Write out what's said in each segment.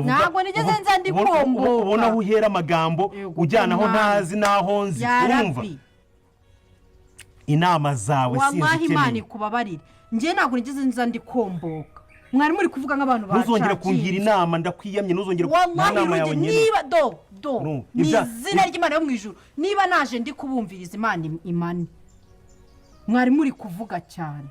bavuga. Ntabwo nigeze nza ndi komboka. Ubona aho uhera amagambo Yego, ujyana aho mwana. ntazi n'aho nzi, urumva? Yarabi. Inama zawe Wallahi, Imana sinzikeneye. ikubabarire, njye ntabwo nigeze nza ndi komboka. Mwari muri kuvuga nk'abantu Ntuzongere kungira bacakinze. inama, ndakwiyamye, ntuzongere, nta Wallahi, nama yawe Rugi, nkeneye. niba do do Urumva? ni izina ry'Imana yo mu ijuru, niba naje ndi kubumviriza, Imana imane. Mwari muri kuvuga cyane.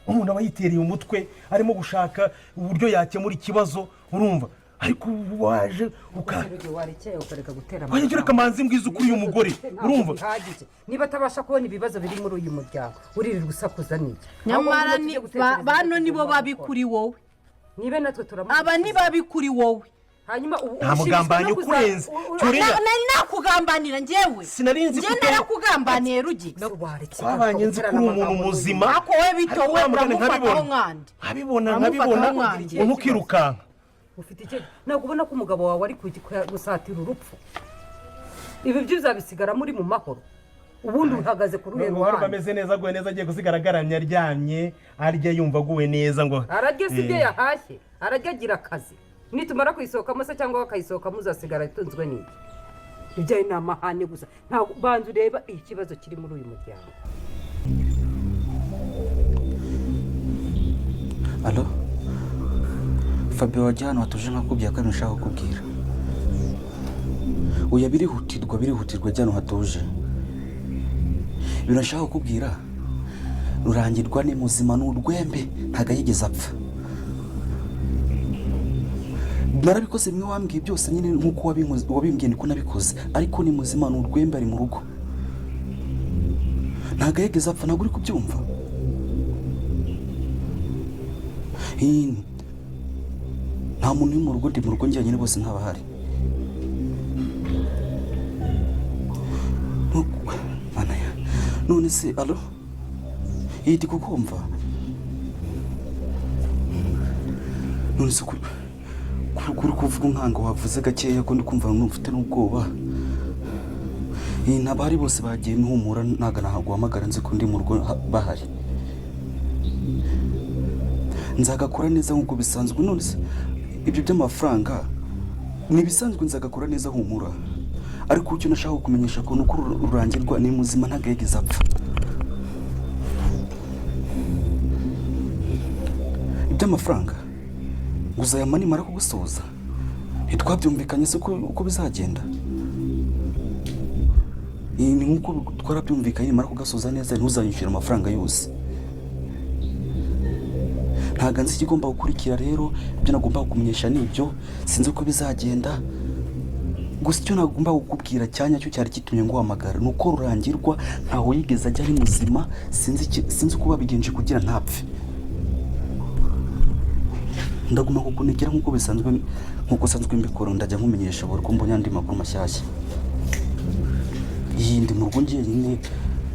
Umuntu aba yitereye umutwe arimo gushaka uburyo yakemura ikibazo, urumva? Ariko ubu waje uka Rugi, warekeye ukareka gutera Wajya ureka manzi mbwiza ukuri uyu mugore, Ntabwo urumva? bihagije. Niba atabasha kubona ibibazo biri muri uyu muryango, uririrwa usakuza n'iki? Nyamara Ahubwo ni tujye gutekereza bano ibyo nibo tugomba babi gukora. kuri wowe. Nibe natwe turamuha. Aba ni babi kuri wowe. Hanyuma ubu Nta mugambanyi ukurenze. Cyuriya. Nari nakugambanira njyewe? Sinari nzi Njye ko narakugambaniye, Rugi? Twabanye nzi ko uri umuntu muzima. Ako wowe bito, Ariko wowe wa mugani uramufataho nkabibona. nkande. Nkabibona. Uramufataho Nkabibona. nkande. Umuntu ukirukanka. Ufite icyo? Ntabwo ubona ko umugabo wawe ari gusatira urupfu? Ibi byo uzabisigara muri mu mahoro? Ubundi uhagaze ku ruhe Uruhare ruhande? ameze neza, aguwe neza, agiye gusigara agaramye, aryamye, arya, yumva aguwe neza ngo Ararya si ibyo Eh. yahashye, ararya agira akazi. Nitumara kuyisohokamo se cyangwa bakayisohokamo, uzasigara atunzwe n'iki? Ibyo ni amahane gusa. Ntabwo banza ureba ikibazo kiri muri uyu muryango. Allo, Fabio, wajya hano hatuje nkakubwira ko nshaka kukubwira. Oya, birihutirwa, birihutirwa, jya hano hatuje. Ibintu nshaka kukubwira: Rurangirwa ni muzima, ni urwembe, ntabwo yigeze apfa. Narabikoze bimwe wambwiye byose nyine, nk'uko wabimbwiye niko nabikoze, ariko ni muzima, ni urwembe, ari mu rugo, ntabwo yigeze apfa. Ntabwo uri kubyumva? Hino nta muntu uri mu rugo, ndi mu rugo njyenyine, bose ntabahari. Mana ya, none se, allo, iyi ndi kukumva. None se kuri kuvuga nkanga wavuze gakeya, ko ndi kumva mfite n'ubwoba? Ntabahari, bose bagiye. Ntuhumura, ntabwo naguhamagara nzi ko ndi mu rugo bahari. Nzagakora neza nk'uko bisanzwe. None se ibyo by'amafaranga ni ibisanzwe, nzagakora neza, humura. Ariko icyo nashaka kukumenyesha ko nuko Rurangirwa ni muzima, ntabwo yigeze apfa. Iby'amafaranga ngo uzayama nimara kugusoza, ntitwabyumvikanye se uko bizagenda? Ni nk'uko twarabyumvikanye, nimara kugasoza neza ntuzanyishyure amafaranga yose. Ntabwo nzi ikigomba gukurikira rero. Ibyo nagomba kukumenyesha ni ibyo, sinzi uko bizagenda. Gusa icyo nagomba kukubwira cyanya cyo cyari kitumye nguhamagara ni uko Rurangirwa ntaho yigeze ajya, ari muzima. Sinzi uko babigenje kugira ntapfe. Ndaguma kukunegera nk'uko bisanzwe, nk'uko usanzwe mbikora. Ndajya nkumenyesha buri uko mbonye andi makuru mashyashya. Iyi ndi mu rugo njyenyine,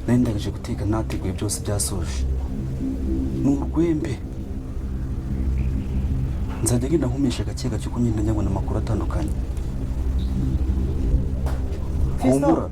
nari ndangije guteka, nateguye byose, byasoje, ni urwembe. Nzajya ngenda nkumenyesha gake gake uko ngenda njya amakuru atandukanye. Humura.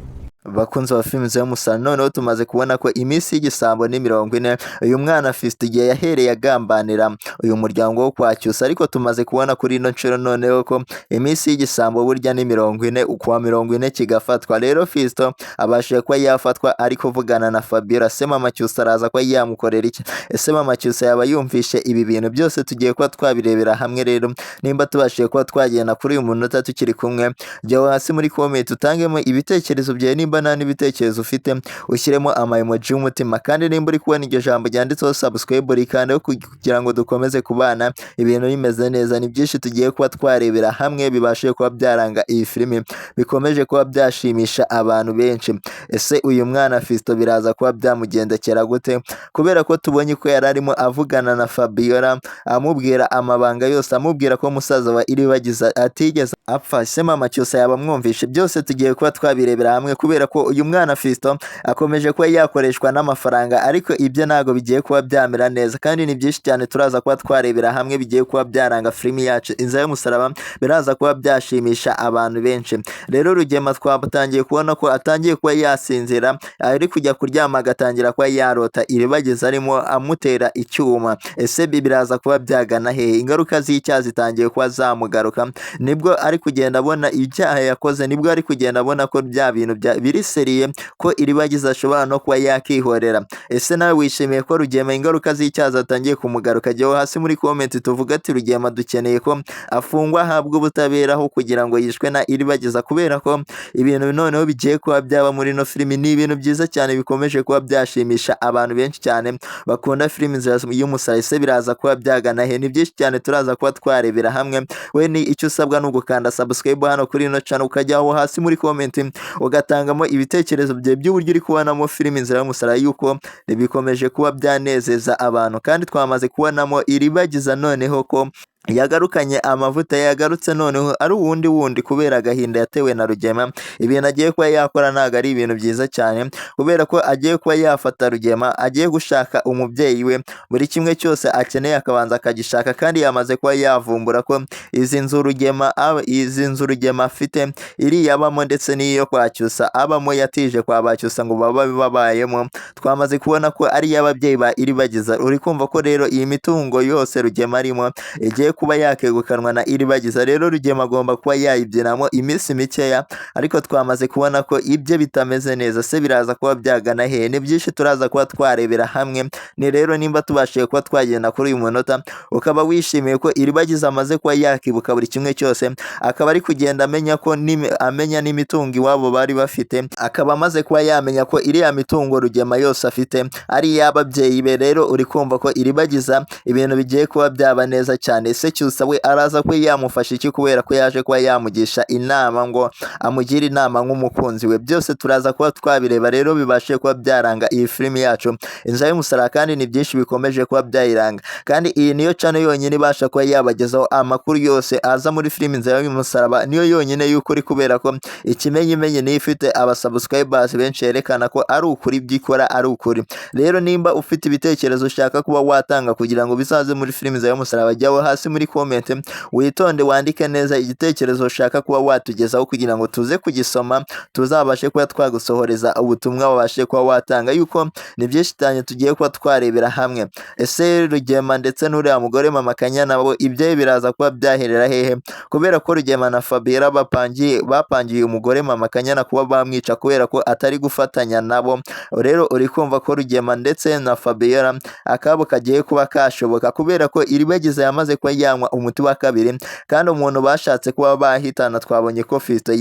Bakunzi ba filime za Musana, noneho tumaze kubona ko iminsi y'igisambo ni 40. Uyu mwana Fiston, igihe yahereye agambanira uyu muryango wo kwa Cyusa, ariko tumaze kubona kuri ino nshuro noneho ko iminsi y'igisambo burya ni 40, ukuwa 40 kigafatwa. Rero Fiston abashije kuba yafatwa ari kuvugana na Fabiola. Se mama Cyusa araza kuba yamukorera iki? Ese mama Cyusa yaba yumvishe ibi bintu byose? Tugiye kuba twabirebera hamwe. Rero nimba tubashije kuba twagenda kuri uyu munota tukiri kumwe, jya hasi muri comment utangemo ibitekerezo byawe. Nimba nta n'ibitekerezo ufite, ushyiremo ama emoji y'umutima. Kandi nimba uri kubona iryo jambo ryanditseho subscribe, rikandeho kugira ngo dukomeze kubana, ibintu bimeze neza. Ni byinshi tugiye kuba twarebera hamwe bibashije kuba byaranga iyi filimi, bikomeje kuba byashimisha abantu benshi. Ese uyu mwana Fiston biraza kuba byamugendekera gute? Kubera ko tubonye ko yari arimo avugana na Fabiola, amubwira amabanga yose, amubwira ko musaza wa Iribagiza atigeze apfa. Ese mama Cyusa yaba amwumvishe? Byose tugiye kuba twabirebera hamwe kubera kubera ko uyu mwana Fiston akomeje kuba yakoreshwa n'amafaranga, ariko ibyo ntabwo bigiye kuba byamera neza. Kandi ni byinshi cyane turaza kuba twarebera hamwe bigiye kuba byaranga filimi yacu Inzira y'Umusaraba, biraza kuba byashimisha abantu benshi. Rero Rugema twatangiye kubona ko atangiye kuba yasinzira, ari kujya kuryama agatangira kuba yarota Iribagiza arimo amutera icyuma. Ese biraza kuba byagana hehe? Ingaruka z'icyaha zitangiye kuba zamugaruka, nibwo ari kugenda abona ibyaha yakoze, nibwo ari kugenda abona ko bya bintu biri sérieux, ko Iribagiza ashobora no kuba yakihorera. Ese nawe wishimiye ko Rugema ingaruka z'icyaha zatangiye kumugaruka? Jyaho hasi muri comment tuvuga ati Rugema dukeneye ko afungwa ahabwa ubutabera aho kugira ngo yishwe na Iribagiza, kubera ko ibintu noneho bigiye kuba byaba muri ino filimi ni ibintu byiza cyane bikomeje kuba byashimisha abantu benshi cyane bakunda filimi Inzira y'Umusaraba. Ese biraza kuba byagana he? Ni byinshi cyane turaza kuba twarebera hamwe. We ni icyo usabwa ni ugukanda subscribe hano kuri ino channel, ukajya aho hasi muri comment ugatangamo ibitekerezo byawe by'uburyo uri kubonamo filimi Inzira y'Umusaraba, yuko bikomeje kuba byanezeza abantu. Kandi twamaze kubonamo Iribagiza noneho ko yagarukanye amavuta, yagarutse noneho ari uwundi wundi kubera agahinda yatewe na Rugema. Ibintu agiye kuba yakora ntabwo ari ibintu byiza cyane, kubera ko agiye kuba yafata Rugema, agiye gushaka umubyeyi we, buri kimwe cyose akeneye akabanza akagishaka. Kandi yamaze kuba yavumbura ko izi nzu Rugema afite, iriya abamo ndetse n'iyo kwa Cyusa abamo, yatije kwa ba Cyusa ngo babe babayemo, twamaze kubona ko ari iy'ababyeyi ba Iribagiza. Uri kumva ko rero iyi mitungo yose Rugema arimo igiye kuba yakegukanwa na Iribagiza. Rero Rugema agomba kuba yayibyinamo iminsi mikeya, ariko twamaze kubona ko ibye bitameze neza. Se biraza kuba byagana hehe? Ni byinshi turaza kuba twarebera hamwe. Ni rero nimba tubashije kuba twagenda kuri uyu munota, ukaba wishimiye ko Iribagiza amaze kuba yakibuka buri kimwe cyose, akaba ari kugenda amenya ko amenya n'imitungo iwabo bari bafite, akaba amaze kuba yamenya ko iriya mitungo Rugema yose afite ari iy'ababyeyi be, rero uri kumva ko Iribagiza ibintu bigiye kuba byaba neza cyane. Ese Cyusa we araza kuba yamufasha iki, kubera ko yaje kuba yamugisha inama ngo amugire inama nk'umukunzi we? Byose turaza kuba twabireba rero bibashe kuba byaranga iyi filimi yacu Inzira y'Umusaraba. Kandi ni byinshi bikomeje kuba byayiranga. Kandi iyi niyo channel yonyine ibasha kuba yabagezaho amakuru yose aza muri filimi Inzira y'Umusaraba, niyo yonyine y'ukuri, kubera ko ikimenyimenyi niyo ifite abasubscribers benshi, yerekana ko ari ukuri, ibyo ikora ari ukuri. Rero nimba ufite ibitekerezo ushaka kuba watanga kugira ngo bizaze muri filimi Inzira y'Umusaraba, jyaho hasi muri comment, witonde wandike neza igitekerezo ushaka kuba watugezaho kugira ngo tuze kugisoma, tuzabashe kuba twagusohoreza ubutumwa wabashe kuba watanga, yuko ni byinshi cyane tugiye kuba twarebera hamwe. Ese Rugema ndetse n'uriya mugore Mama Kanyana bo ibyo biraza kuba byaherera hehe? Kubera ko Rugema na Fabiola bapangiye umugore Mama Kanyana kuba bamwica kubera ko atari gufatanya nabo. Rero uri kumva ko Rugema ndetse na Fabiola akabo kagiye kuba kashoboka, kubera ko Iribagiza yamaze kuba yanywa umuti wa kabiri, kandi umuntu bashatse kuba bahitana, twabonye ko Fiston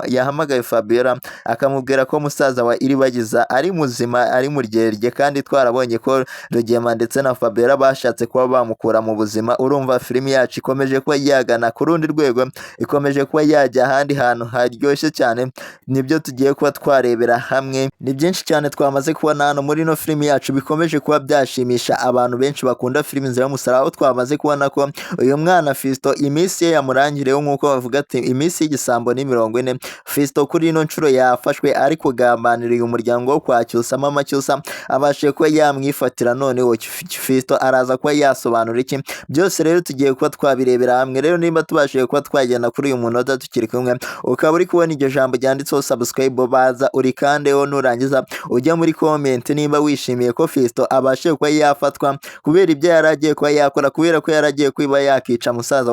yahamagaye Fabiola akamubwira ko musaza wa Iribagiza ari muzima, ari muryerye. Kandi twarabonye ko Rugema ndetse na Fabiola bashatse kuba bamukura mu buzima. Urumva filimi yacu ikomeje kuba yagana ku rundi rwego, ikomeje kuba yajya ahandi hantu haryoshye cyane. Nibyo tugiye kuba twarebera hamwe. Ni byinshi cyane twamaze kubona hano muri ino filimi yacu bikomeje kuba byashimisha abantu benshi bakunda filimi Inzira y'Umusaraba, aho twamaze kubona ko uyu mwana Fiston iminsi ye yamurangiriyeho, nk'uko bavuga ati iminsi y'igisambo ni 40. Fiston kuri ino nshuro yafashwe ari kugambanira uyu muryango wo kwa Cyusa. Mama Cyusa abashije kuba yamwifatira. Noneho Fiston araza kuba yasobanura iki? Byose rero tugiye kuba twabirebera hamwe. Rero nimba tubashije kuba twagenda kuri uyu munota tukiri kumwe, ukaba uri kubona iryo jambo ryanditseho subscribe, baza urikandeho. Nurangiza ujya muri comment nimba wishimiye ko Fiston abashije kuba yafatwa kubera ibyo yari agiye kuba yakora, kubera ko yari agiye kuba yakica musaza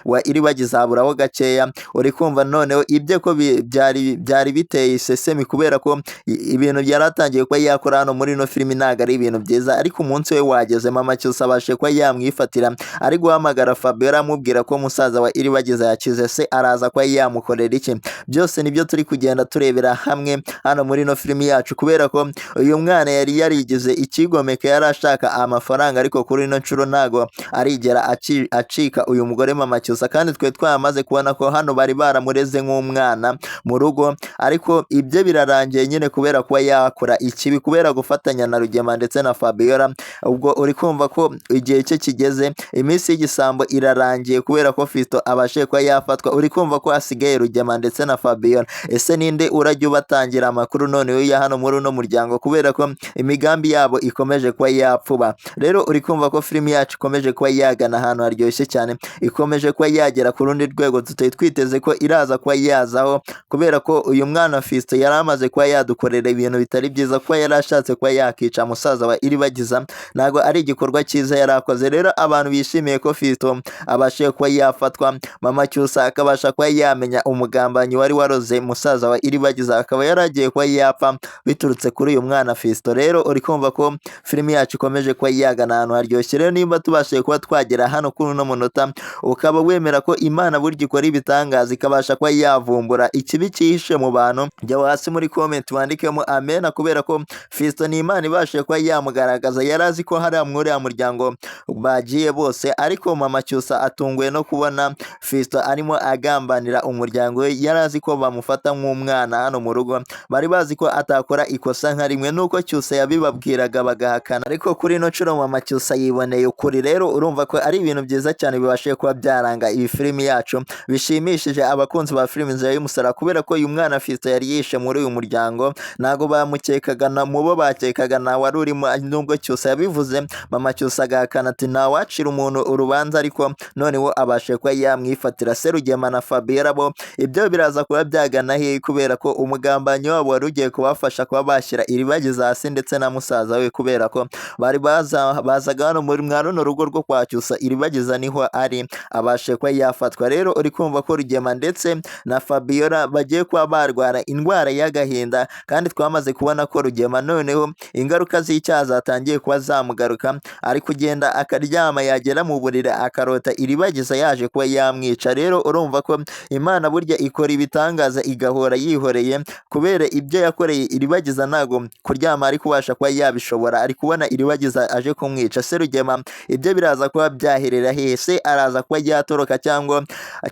wa Iribagiza haburaho gakeya. Uri kumva noneho ibyo ko byari biteye isesemi, kubera ko ibintu yari atangiye kuba yakora hano muri ino filimi ntabwo ari ibintu byiza. Ariko umunsi we wageze, Mama Cyusa abashe kuba yamwifatira ari guhamagara Fabiola amubwira ko musaza wa Iribagiza yakize. Se araza kuba yamukorera iki? Byose nibyo turi kugenda turebera hamwe hano muri ino filimi yacu, kubera ko uyu mwana yari yarigize ikigomeke, yari ashaka amafaranga, ariko kuri ino nshuro ntago arigera. kuzigera acika uyu mugore mama Cyusa, kandi twe twamaze kubona ko hano bari baramureze nk'umwana mu rugo, ariko ibyo birarangiye nyine kubera kuba yakora ikibi, kubera gufatanya na Rugema ndetse na Fabiola. Ubwo uri kumva ko igihe cye kigeze, iminsi y'igisambo irarangiye kubera ko Fiston abashije kuba yafatwa. Uri kumva ko hasigaye Rugema ndetse na Fabiola. Ese ninde urajya ubatangira amakuru noneho ya hano muri uno muryango, kubera ko imigambi yabo ikomeje kuba yapfuba? Rero uri kumva ko filimi yacu ikomeje kuba yagana ahantu haryoshye cyane, ikomeje kuba yagera ku rundi rwego tutari twiteze ko iraza kuba yazaho, kubera ko uyu mwana Fiston yari amaze kuba yadukorera ibintu bitari byiza, kuba yari ashatse kuba yakica musaza wa Iribagiza, ntabwo ari igikorwa cyiza yari akoze. Rero abantu bishimiye ko Fiston abashije kuba yafatwa, mama Cyusa akabasha kuba yamenya umugambanyi wari waroze musaza wa Iribagiza, akaba yaragiye kuba yapfa biturutse kuri uyu mwana Fiston. Rero uri kumva ko filimi yacu ikomeje kuba yagana ahantu haryoshye. Rero nimba tubashije kuba twagera hano kuri uno munota, ukaba wemera ko Imana burya ikora ibitangaza, ikabasha kuba yavumbura ikibi cyihishe mu bantu, jya hasi muri comment wandikemo amena, kubera ko Fiston ni Imana ibashije kuba yamugaragaza. Yari azi ko hari muri uriya muryango bagiye bose, ariko mama Cyusa atunguwe no kubona Fiston arimo agambanira umuryango we. Yari azi ko bamufata nk'umwana hano mu rugo, bari bazi ko atakora ikosa nka rimwe, nuko Cyusa yabibabwiraga bagahakana, ariko kuri ino nshuro mama Cyusa yiboneye ukuri. Rero urumva ko ari ibintu byiza cyane bibashije kuba byaranga iyi filimi yacu, bishimishije abakunzi ba filimi Inzira y'Umusaraba, kubera ko uyu mwana Fiston yari yishe muri uyu muryango ntago bamukekaga, na mu bo bakekaga nta wari urimo, nubwo Cyusa yabivuze mama Cyusa agahakana ati ntawacira umuntu urubanza, ariko noneho abashije kuba yamwifatira. Serugema na Fabiola bo ibyo biraza kuba byagana hehe, kubera ko umugambanyi wabo wari ugiye kubafasha kuba bashyira Iribagiza hasi ndetse na musaza we, kubera ko bari bazaga hano muri mwa runo rugo rwo kwa Cyusa, Iribagiza niho ari, abashe kuba yafatwa. Rero uri kumva ko Rugema ndetse na Fabiola bagiye kuba barwara indwara y'agahinda, kandi twamaze kubona ko Rugema noneho ingaruka z'icyaha zatangiye kuba zamugaruka, ari kugenda akaryama, yagera mu buriri akarota Iribagiza yaje kuba yamwica. Rero urumva ko Imana burya ikora ibitangaza igahora yihoreye, kubera ibyo yakoreye Iribagiza ntago kuryama ari kubasha kuba yabishobora, ari kubona Iribagiza aje kumwica. Serugema ibyo biraza kuba byaherera hehe? Se araza kuba yatoroka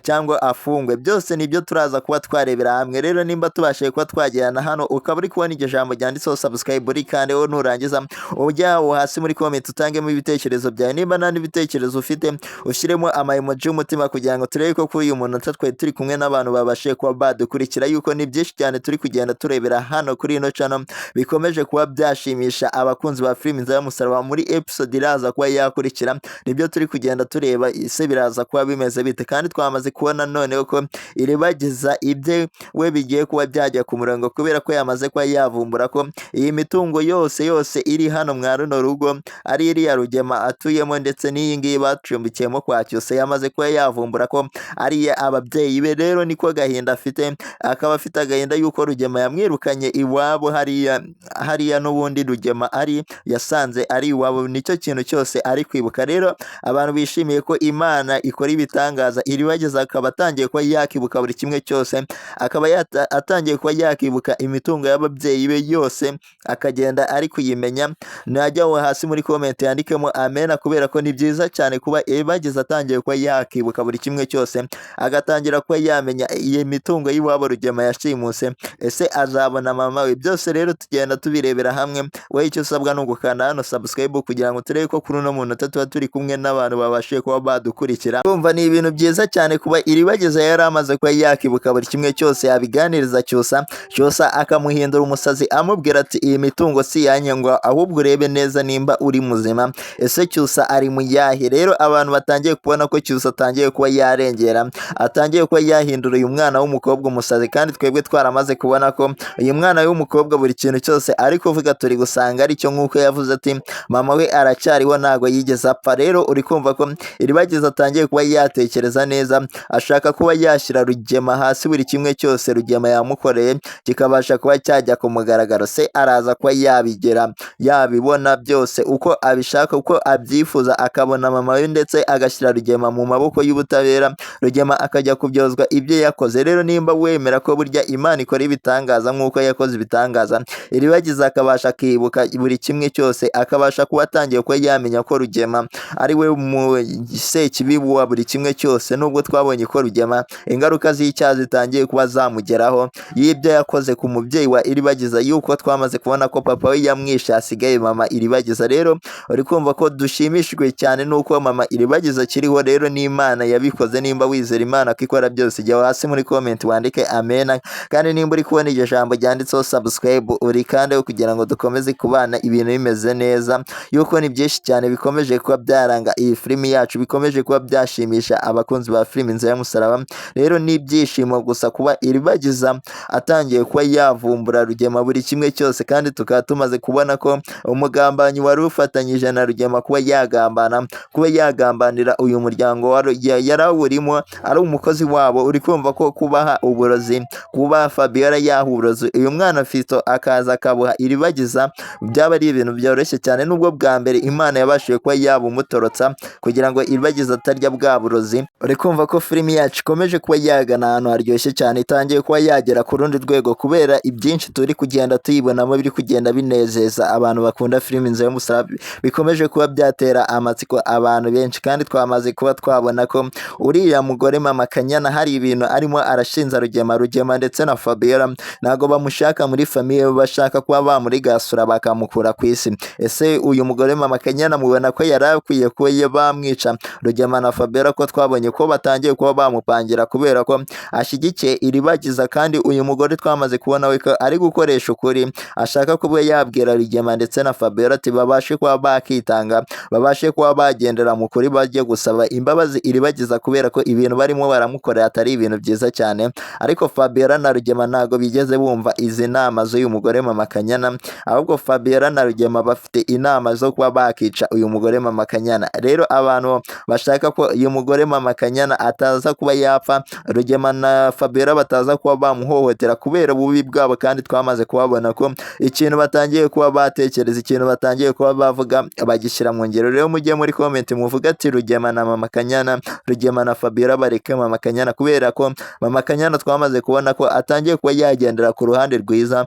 cyangwa afungwe? Byose nibyo turaza kuba twarebera hamwe. Rero nimba tubashije kuba twagirana hano, ukaba uri kubona iryo jambo ryanditseho subscribe, uri kandi wowe nurangiza ujya aho hasi muri comment utangemo ibitekerezo byawe. Nimba nta n'ibitekerezo ufite, ushyiremo ama emoji y'umutima kugira ngo turebe ko kuri uyu munota twari turi kumwe n'abantu babashije kuba badukurikira, yuko ni byinshi cyane turi kugenda turebera hano kuri ino channel bikomeje kuba byashimisha abakunzi ba filimi Inzira y'Umusaraba. Muri episode iraza kuba yakurikira nibyo turi kugenda tureba, ese biraza kuba bimeze bite? Kandi twamaze kubona noneho ko Iribagiza ibye we bigiye kuba byajya ku murongo, kubera ko yamaze kuba yavumbura ko iyi mitungo yose yose iri hano mwa runo rugo ari iriya Rugema atuyemo, ndetse n'iyi ngiyi bacumbikiyemo kwa Cyusa, yamaze kuba yavumbura ko ari ababyeyi be. Rero niko gahinda afite, akaba afite agahinda yuko Rugema yamwirukanye iwabo hariya hariya n'ubundi Rugema ari yasanze ari iwabo, nicyo kintu cyose ari kwibuka. Rero abantu bishimiye ko Imana ikora ibitangaza, Iribagiza akaba atangiye kuba yakibuka buri kimwe cyose, akaba atangiye kuba yakibuka imitungo y'ababyeyi be yose, akagenda ari kuyimenya. Najya aho hasi muri comment yandikemo amena, kubera ko ni byiza cyane kuba Iribagiza atangiye kuba yakibuka buri kimwe cyose, agatangira kuba yamenya iyi mitungo y'iwabo Rugema yashimuse. Ese azabona mama we? Byose rero tugenda tubirebera hamwe. Wowe icyo usabwa ni ugukanda hano subscribe kugira ngo turebe ko kuri uno munota tuba turi kumwe n'abantu babashije kuba badukurikira. Kumva ni ibintu byiza cyane kuba Iribagiza yari amaze kuba yakibuka buri kimwe cyose, yabiganiriza Cyusa, Cyusa akamuhindura umusazi, amubwira ati iyi mitungo si iyanyu, ngo ahubwo urebe neza nimba uri muzima. Ese Cyusa ari mu yahe? Rero abantu batangiye kubona ko Cyusa atangiye kuba yarengera, atangiye kuba yahindura uyu mwana w'umukobwa umusazi, kandi twebwe twaramaze kubona ko uyu mwana w'umukobwa buri kintu cyose ari kuvuga turi gusanga aricyo, nk'uko yavuze ati mama we aracyariho ntago yigeze apfa. Rero uri kumva ko Iribagiza atangiye kuba yatekereza neza, ashaka kuba yashyira Rugema hasi, buri kimwe cyose Rugema yamukoreye kikabasha kuba cyajya ku mugaragaro. Se araza kuba yabigera yabibona byose uko abishaka, uko abyifuza, akabona mama we ndetse agashyira Rugema mu maboko y'ubutabera. ubutabera, Rugema akajya kubyozwa ibyo yakoze. Rero nimba wemera ko burya Imana ikora ibitangaza nk'uko yakoze ibitangaza, Iribagiza akabasha akibuka buri kimwe cyose, akabasha kuba atangiye kuba yamenya ko Rugema ari we mu sekibi wa buri kimwe cyose, nubwo twabonye ko Rugema ingaruka z'icyaha zitangiye kuba zamugeraho y'ibyo yakoze ku mubyeyi wa Iribagiza, yuko twamaze kubona ko papa we yamwishe hasigaye mama Iribagiza. Rero uri kumva ko dushimishijwe cyane nuko mama Iribagiza akiriho. Rero n'Imana yabikoze. Nimba wizera Imana ko ikora byose, jya hasi muri comment wandike amena, kandi nimba uri kubona iryo jambo ryanditseho subscribe urikande kugira ngo dukomeze kubana ibintu bimeze neza, yuko ni byinshi cyane bikomeje kuba byaranga iyi filimi yacu, bikomeje kuba byashimisha abakunzi ba filimi Inzira y'Umusaraba. Rero ni ibyishimo gusa kuba Iribagiza atangiye kuba yavumbura Rugema buri kimwe cyose, kandi tukaba tumaze kubona ko umugambanyi wari ufatanyije na Rugema kuba yagambana, kuba yagambanira uyu muryango yarawurimo ari umukozi wabo. Uri kumva ko kubaha uburozi, kuba Fabiola yaha uburozi uyu mwana Fiston akaza akabuha Iribagiza, byaba ari ibintu byoroshye cyane, nubwo bwa mbere Imana yabashije kuba yabumutorotsa kugira ngo Iribagiza atarya bwa burozi. Uri kumva ko filimi yacu ikomeje kuba yagana ahantu haryoshye cyane, itangiye kuba yagera ku rundi rwego kubera ibyinshi turi kugenda tuyibonamo biri kugenda binezeza abantu bakunda filimi Inzira y'Umusaraba, bikomeje kuba byatera amatsiko abantu benshi. Kandi twamaze kuba twabona ko uriya mugore mama Kanyana hari ibintu arimo arashinza Rugema, Rugema ndetse na Fabiola ntabwo bamushaka muri famille, bashaka kuba bamurigasura bakamukura ku isi. Ese uyu mugore mama Kanyana mubona ko yari akwiye kuba bamwica Rugema na Fabiola, ko twabonye ko batangiye kuba bamupangira kubera ko ashyigikiye Iribagiza? Kandi uyu mugore twamaze kubona we ko ari gukoresha ukuri, ashaka kuba yabwira Rugema ndetse na Fabiola ati babashe kuba bakitanga, babashe kuba bagendera mu kuri, bajye gusaba imbabazi Iribagiza kubera ko ibintu barimo baramukorera atari ibintu byiza cyane. Ariko Fabiola na Rugema ntabwo bigeze bumva izi nama z'uyu mugore mama Kanyana, ahubwo Fabiola na Rugema bafite inama zo kuba bakica uyu mugore mama Kanyana. Rero abantu bashaka ko uyu mugore mama Kanyana ataza kuba yapfa, Rugema na Fabiola bataza kuba bamuhohotera kubera ububi bwabo, kandi twamaze kubabona ko ikintu batangiye kuba batekereza, ikintu batangiye kuba bavuga bagishyira mu ngero. Rero mujye muri comment muvuga ati Rugema na mama Kanyana, Rugema na Fabiola bareke mama Kanyana, kubera ko mama Kanyana twamaze kubona ko atangiye kuba yagendera ku ruhande rwiza,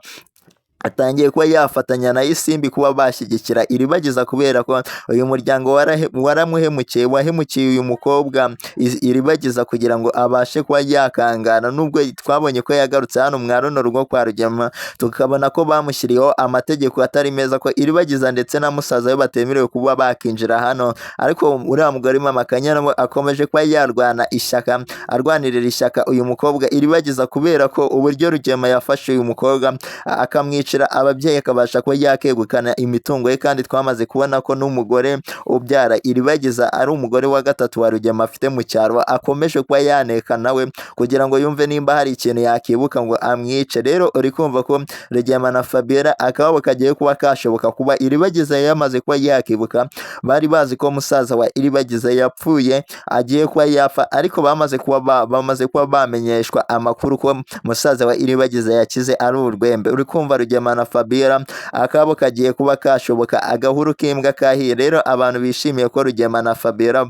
atangiye kuba yafatanya na Isimbi kuba bashyigikira Iribagiza, kubera ko uyu muryango waramuhemukiye, wahemukiye uyu mukobwa Iribagiza kugira ngo abashe kuba yakangana. Nubwo twabonye ko yagarutse hano mwa runo rugo kwa Rugema, tukabona ko bamushyiriyeho amategeko atari meza, ko Iribagiza ndetse na musaza we batemerewe kuba bakinjira hano, ariko uriya mugore mama Kanyana we akomeje kuba yarwana ishyaka, arwanirira ishyaka uyu mukobwa Iribagiza, kubera ko uburyo Rugema yafashe uyu mukobwa akamwicira ababyeyi akabasha kuba yakegukana imitungo ye. Kandi twamaze kubona ko n'umugore ubyara Iribagiza ari umugore wa gatatu wa Rugema afite mu cyaro, akomeje kuba yaneka nawe kugira ngo yumve nimba hari ikintu yakibuka ngo amwice. Rero uri kumva ko Rugema na Fabiola akababo kagiye kuba kashoboka kuba Iribagiza yamaze kuba yakibuka. Bari bazi ko musaza wa Iribagiza yapfuye agiye kuba yapfa, ariko bamaze kuba bamenyeshwa amakuru ko musaza wa Iribagiza yakize ari urwembe. Uri kumva Rugema na Fabiola akabo kagiye kuba kashoboka, agahuru k'imbwa kahiye. Rero abantu bishimiye ko Rugema na Fabiola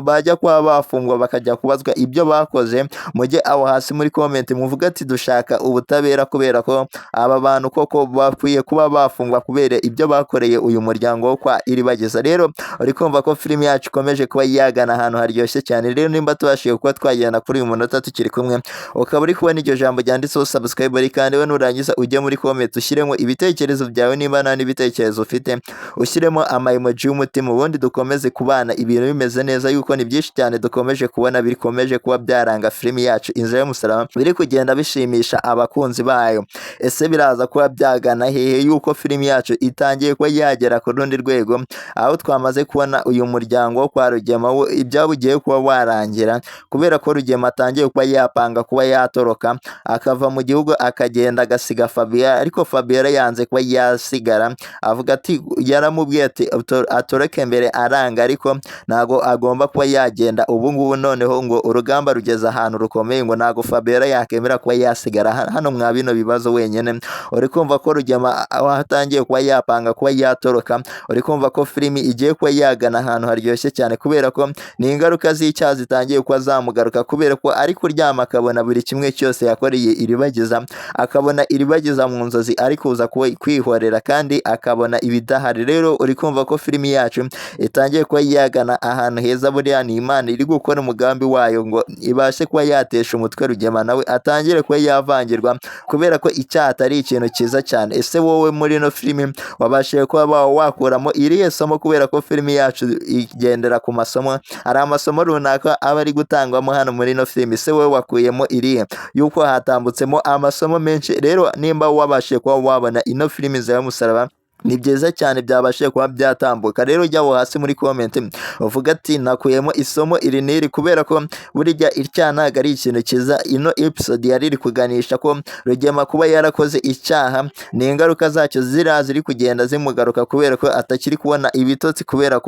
bajya kuba bafungwa bakajya kubazwa ibyo bakoze, mujye aho hasi muri comment muvuga ati dushaka ubutabera, kubera ko aba bantu koko bakwiye kuba bafungwa kubera ibyo bakoreye uyu muryango wo kwa Iribagiza. Rero uri kumva ko filimi yacu ikomeje kuba yagana ahantu haryoshye cyane. Rero nimba tubashije kuba twagenda kuri uyu munota tukiri kumwe, ukaba uri kubona iryo jambo ryanditseho subscribe, kandi we nurangiza ujye muri comment ushyiremo ibitekerezo byawe, niba nta n'ibitekerezo ufite ushyiremo ama emoji y'umutima, ubundi dukomeze kubana ibintu bimeze neza, yuko ni byinshi cyane dukomeje kubona bikomeje kuba byaranga filimi yacu Inzira y'Umusaraba, biri kugenda bishimisha abakunzi bayo. Ese biraza kuba byagana hehe yuko filimi yacu itangiye kuba yagera ku rundi rwego, aho twamaze kubona uyu muryango wo kwa Rugema wo ibyabo ugiye kuba warangira, kubera ko Rugema atangiye kuba yapanga kuba yatoroka akava mu gihugu akagenda agasiga Fabiola. Ariko Fabiola yanze kuba yasigara, avuga ati yaramubwiye ati atoroke mbere aranga, ariko ntago agomba kuba yagenda ubu ngubu. Noneho ngo urugamba rugeze ahantu rukomeye, ngo ntago Fabiola yakemera kuba yasigara hano mwa bino bibazo wenyine. Uri kumva ko Rugema aho atangiye kuba yapanga kuba yatoroka. Uri kumva ko filimi igiye kuba yagana ahantu haryoshye cyane, kubera ko ni ingaruka z'icyaha zitangiye kuba zamugaruka, kubera ko ari kuryama akabona buri kimwe cyose yakoreye Iribagiza, akabona Iribagiza mu nzozi ari kuza kwihorera kandi akabona ibidahari. Rero uri kumva ko filimi yacu itangiye kuba yagana ahantu heza. Buriya ni Imana iri gukora umugambi wayo ngo ibashe kuba yatesha umutwe Rugema, nawe atangire kuba yavangirwa, kubera ko icyaha atari ikintu cyiza cyane. Ese wowe muri ino filimi wabashije kuba wakuramo irihe somo? Kubera ko filimi yacu igendera ku masomo, hari amasomo runaka aba ari gutangwamo hano muri ino filimi. Ese wowe wakuyemo irihe? Yuko hatambutsemo amasomo menshi. Rero nimba wabashije kuba wabona ino filimi Inzira y'Umusaraba, ni byiza cyane byabashije kuba byatambuka. Rero ujya aho hasi muri comment uvuga ati nakuyemo isomo iri n'iri, kubera ko burya icyaha ntabwo ari ikintu cyiza. Ino episode yari iri kuganisha ko Rugema kuba yarakoze icyaha ni ingaruka zacyo ziriya ziri kugenda zimugaruka, kubera ko atakiri kubona ibitotsi kubera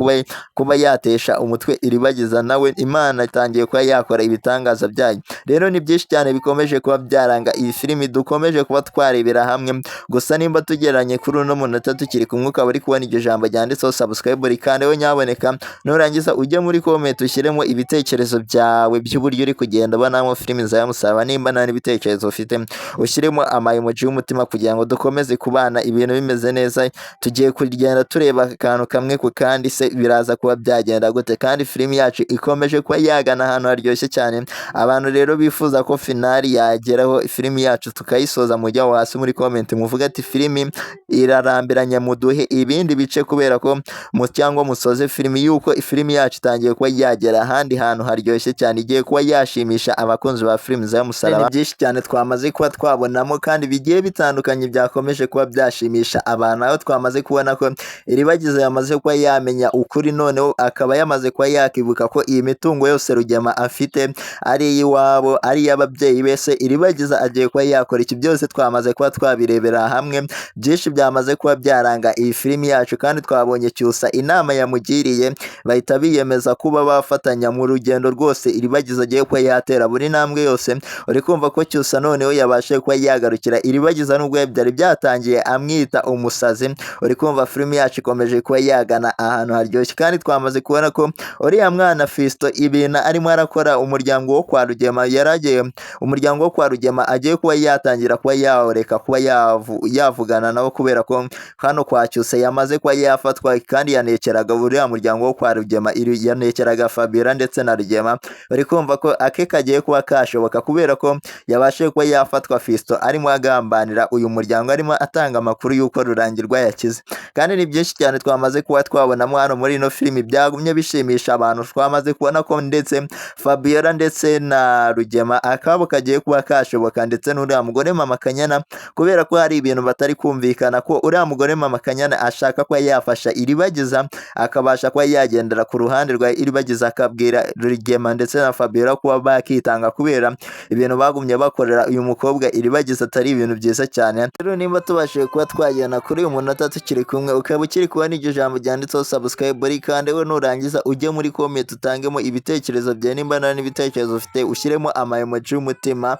kuba yatesha umutwe Iribagiza, nawe Imana itangiye kuba yakora ibitangaza byayo. Rero ni byinshi cyane bikomeje kuba byaranga iyi filimi dukomeje kuba twarebera hamwe. Gusa nimba tugeranye kuri uno munota tukiri kumwe, ukaba uri kubona iryo jambo ryanditseho subscribe, rikandeho nyaboneka. Nurangiza ujye muri comment ushyiremo ibitekerezo byawe by'uburyo uri kugenda ubonamo filimi Inzira y'Umusaraba. Nimba nta n'ibitekerezo ufite, ushyiremo ama emoji y'umutima kugira ngo dukomeze kubana ibintu bimeze neza. Tugiye kugenda tureba akantu kamwe ku kandi, se biraza kuba byagenda gute? Kandi filimi yacu ikomeje kuba yagana ahantu haryoshye cyane. Abantu rero bifuza ko finale yageraho, filimi yacu tukayisoza, mujya aho hasi muri comment muvuga ati filimi irarambiranye, muduhe ibindi bice, kubera ko mu cyangwa musoze filimi, yuko filimi yacu itangiye kuba yagera ahandi hantu haryoshye cyane, igiye kuba yashimisha abakunzi ba filimi Inzira y'Umusaraba. Ni byinshi cyane twamaze kuba twabonamo kandi bigiye bitandukanye byakomeje kuba byashimisha abantu, aho twamaze kubona ko Iribagiza yamaze kuba yamenya ukuri, noneho akaba yamaze kuba yakibuka ko iyi mitungo yose Rugema afite ari iy'iwabo, ari iy'ababyeyi be. Se Iribagiza agiye kuba yakora iki? Byose twamaze kuba twabirebera hamwe, byinshi byamaze kuba byaranga iyi filimi yacu. Kandi twabonye Cyusa inama yamugiriye, bahita biyemeza kuba bafatanya mu rugendo rwose Iribagiza agiye kuba yatera buri ntambwe yose. Uri kumva ko Cyusa noneho yabashije kuba yagarukira Iribagiza nubwo byari byatangiye amwita umusazi. Uri kumva filimi yacu ikomeje kuba yagana ahantu haryoshye. Kandi twamaze kubona ko uriya mwana Fiston ibintu arimo arakora umuryango wo kwa Rugema, yaragiye umuryango wo kwa Rugema agiye kuba yatangira kuba yawureka kuba yavugana nabo, kubera ko hano kwa Cyusa yamaze kuba yafatwa kandi yanekeraga uriya muryango wo kwa Rugema, yanekeraga Fabiola ndetse na Rugema. Bari kumva ko ake kagiye kuba kashoboka, kubera ko yabashije kuba yafatwa Fiston arimo agambanira uyu muryango, arimo atanga amakuru y'uko Rurangirwa yakize. Kandi ni byinshi cyane twamaze kuba twabonamo hano muri ino filimi byagumye bishimisha abantu. Twamaze kubona ko ndetse Fabiola ndetse na Rugema akabo kagiye kuba kashoboka, ndetse n'uriya mugore Mama Kanyana, kubera ko hari ibintu batari kumvikana, ko uriya mugore Mama Kanyana ashaka kuba yafasha Iribagiza, akabasha kuba yagendera ku ruhande rwa Iribagiza, akabwira Rugema ndetse na Fabiola kuba bakitanga, kubera ibintu bagumye bakorera uyu mukobwa Iribagiza atari ibintu byiza cyane. Rero nimba tubashije kuba twagenda kuri uyu munota tukiri kumwe, ukaba ukiri kubona iryo jambo ryanditseho subscribe, rikande we. Nurangiza ujye muri comment utangemo ibitekerezo byawe. Nimba nta n'ibitekerezo ufite, ushyiremo ama emoji y'umutima.